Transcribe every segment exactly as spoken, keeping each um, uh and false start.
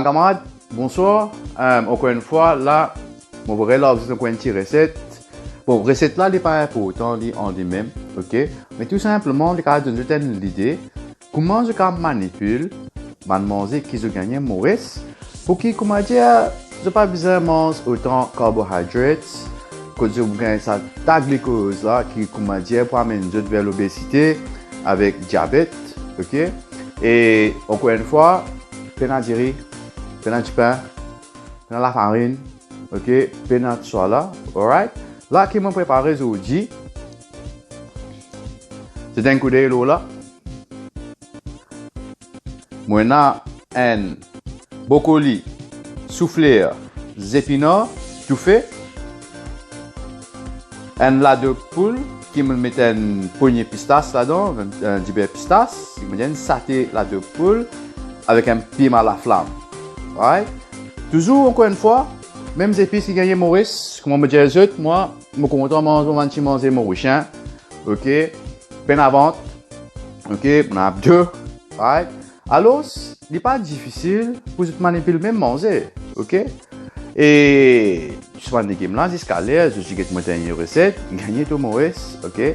Kamarad, bonswar. Em, ankor enn fwa, la, mo pou relarg zot ankor enn ti reset. Bon, reset la, li pa inportan, li an limem, ok? Me tou sinpleman, li kav donn zot enn lide, kouma zot kav manipil bann manze ki zot gagne Moris, pou ki, kouma dir, zot pa bizin manz otan carbohydrates, kot zot pou gagn sa ta glikoz la, ki, kouma dir, pou amenn zot ver lobezite avek diabet, ok? E, ankor enn fwa, pena diri, pena dipin, pena lafarinn, ok, pena tousala, alright? La ki mo prepare zordi, zet enn koudey lor la. Mo ena enn brokoli, soufler, zepinar toufe, enn lado poul ki mo met enn pogne pistas ladan, enn, enn diber pistas, ki mo dir enn sate lado poul avek enn pima laflam. Right? Touzour, ankor enn fwa, mem zepis ki gagne Moris, kouma mo dir zot, mwa, mo kontan manz mo bann ti manze morisien, ok? Pena vant, ok? Mo ena abdo, right? Alor, li pa difisil pou zot manipil mem manze, ok? E so bann legim la, ziska ler zot ti get mo dernie reset, gagne to Moris, ok?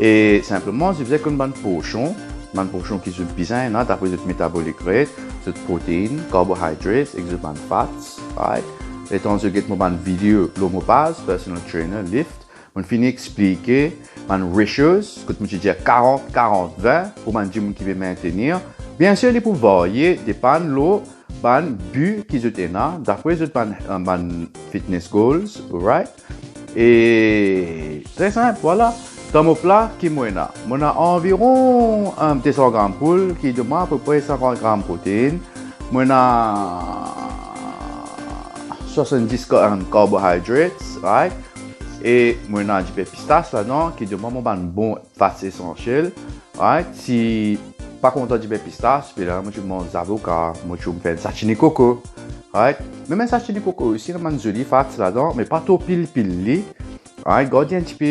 E sinpleman, zot bizin konn bann porsion, bann porsion ki zot bizin ena dapre zot metabolic rate, zot protein, carbohydrates, ek zot bann fats, right? Letan zot get mo bann video lor mo paz, personal trainer, lift, mo finn explike bann ratios, kot mo ti dir karant, karant, vin, pou bann dimoun ki pe maintenir. Biensir, li pou varye, depann lor bann bi ki zot ena, dapre zot bann, bann fitness goals, right? E tre sinp, vwala. Dan mo pla, ki mo ena? Mo ena anviron, em, de san gram poul, ki donn mwa apepre sinkant gram protein. Mo ena swasanndis gra-, em, carbohydrates, right? E mo ena diber pistas ladan, ki donn mwa mo bann bon fats esansiel, right? Si pa kontan diber pistas, be la, mo ti manz zavoka, mo ti fer enn satini koko, right? Mem enn satini koko osi, ena bann zoli fats ladan, me pa tro pil pil li, right? Gard li enn tipe,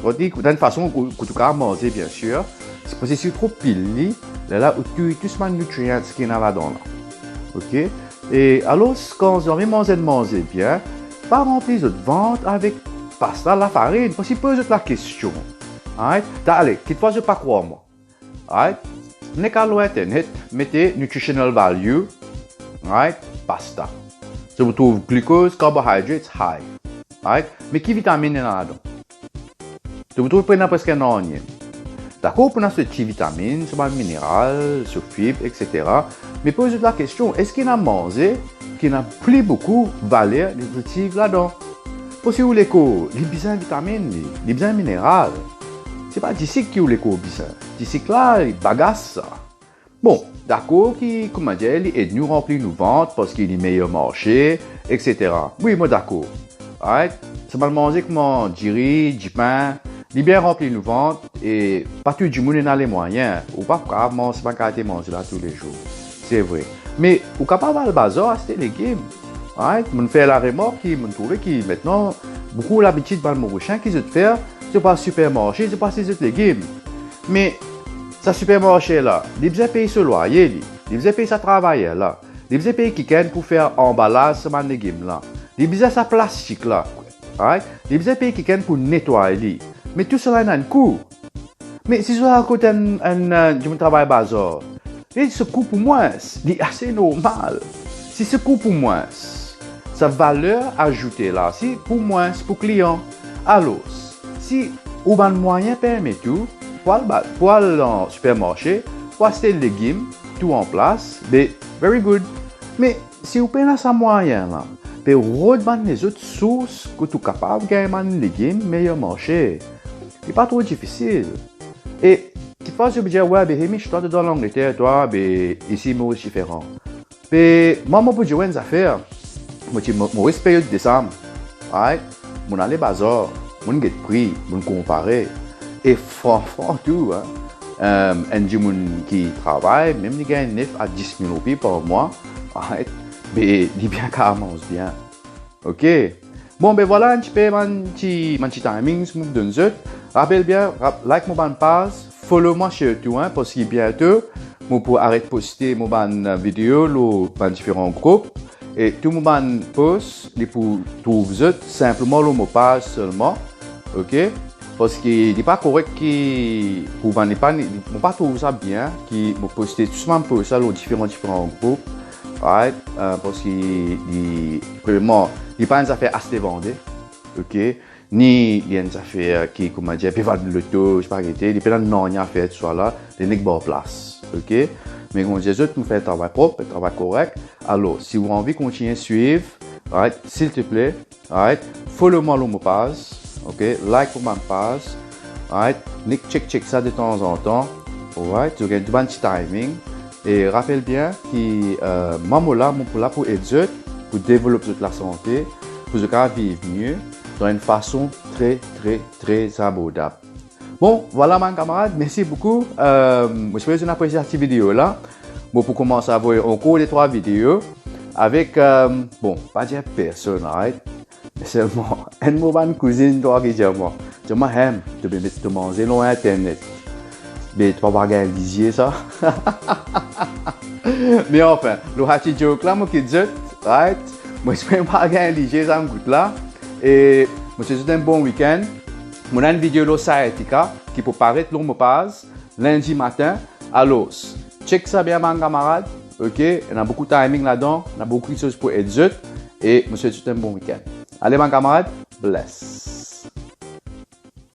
gard li dan enn fason kot, kot ou kav manze, biensir. Se parski si ou tro pil li, lerla ou touy tou bann nutrients ki ena ladan la. Ok? E alor, kan zot anvi manz enn manze bien, pa ranpli zot vant avek pasta, lafarinn, parski poz zot lakestion. Right? Ale, kitfwa zot pa krwar mwa. Right? Nek al lor internet, mete nutritional value, right? Pasta. So, ou trouv glucose, carbohydrates high. Right? Me ki vitaminn ena ladan? To pou trouv pena preske nanye. Dakor, pou ena so ti vitaminn, so bann mineral, so fib, et cetera. Me poz zot lakestion, eski ena manze ki ena pli boukou valer nitritif ladan? Parski ou lekor, li bizin vitaminn, li, li bizin mineral. Se pa disik ki ou lekor bizin. Disik la, li bagas sa. Bon, dakor ki, koumadir, li ed nou ranpli nou vant parski li meyer marse, et cetera. Wi, mo dakor. Right? Sa bann manze kouma diri, dipin, li bien ranpli nou vant e pa tou dimoun ena lemwayin. Ou pa kapav manz sa bann kalite manze la toulezour. Se vre. Me ou kapav al bazar aste legim. Right? Mo'nn fer laremark ki mo'nn trouve ki aster boukou labitid bann Morisien ki zot fer, zot pa al sipermarse, zot pa aste zot legim. Me sa sipermarse la, li bizin pey so lwaye li, li bizin pey sa travayer la, li bizin pey kikenn pou fer anbalaz sa bann legim la, li bizin sa plastik la, right? Li bizin pey kikenn pou netway li. Me tousala ena enn kou. Me si zot al kot enn, enn, eh, dimoun travay bazar, li so kou pou mwins, li ase normal. Si so kou pou mwins, sa valer azoute la si pou mwins pou klian. Alor, si ou bann mwayin permet ou, pou al ba-, pou al dan sipermarse, pou aste legim, tou an plas, be, very good. Me si ou pena sa mwayin la, pe rod bann lezot sours kot ou kapav gagn bann legim meyer marse. Li pa tro difisil. E kitfwa zot pou dir, "Wi, be Hemish, twa to dan Langleter, twa, be isi Moris diferan." Be mwa, mo pou dir ou enn zafer. Mo ti Mo-, Moris peryod Desam, right? Mo'nn ale bazar, mo'nn get pri, mo'nn konpare. E fran fran tou, hein, em, enn dimoun ki travay, mem li gagn nef a dis mil roupi par mwa, right? Be li bien kapav manz bien. Ok? Bon, be vwala enn tipe bann ti, bann ti timings mo pou donn zot. Rapel bien, rap-, like mo bann paz, follow mwa sirtou, hein, parski biento mo pou aret poste mo bann video lor bann diferan group, e tou mo bann post, li pou trouv zot sinpleman lor mo paz selman, ok? Parski li pa korek ki pou bann, li pa, mo pa trouv sa bien ki mo poste tou sa bann post la lor diferan, diferan group, right? Euh, parski li, premierman, li pa enn zafer aste vande, ok? Ni li enn zafer ki, kouma dir, pe vann loto, spageti, li pena nanye afer tou sa la, li nek bar plas, ok? Me kouma dir zot, mo fer travay prop, travay korek. Alor, si ou anvi kontign swiv, right, silteple, right, follow mwa lor mo paz, ok? Like mo bann paz, right? Nek check, check sa detanzantan, alright? Zot gagn tou bann ti timing. E rapel bien ki, euh, mwa mo la, mo pou la pou ed zot, pou develop zot lasante, pou zot kapav viv mie, dan enn fason tre, tre, tre abordab. Bon, vwala bann kamarad, mersi boukou. Euh, mo espere zot inn apresie sa ti video la. Mo pou koumans avoy ankor de trwa video avek, euh, bon, pa dir personn, right? Me selman, enn mo bann kouzinn trwa ki dir mwa, dir mwa, "Hem, to pe met to manze lor internet. Be, to pa gagn lizie sa?" Me anfin, lor sa ti joke la, mo kit zot, right? Mo espere pa gagn lizie sa mo kout la. E mo swet zot enn bon weekend. Mo ena enn video lor sciatica ki pou paret lor mo paz lindi matin. Alor, check sa bien bann kamarad, ok? Ena boukou timing ladan, ena boukou kiksoz pou ed zot, e mo swet zot enn bon weekend. Ale bann kamarad, bless.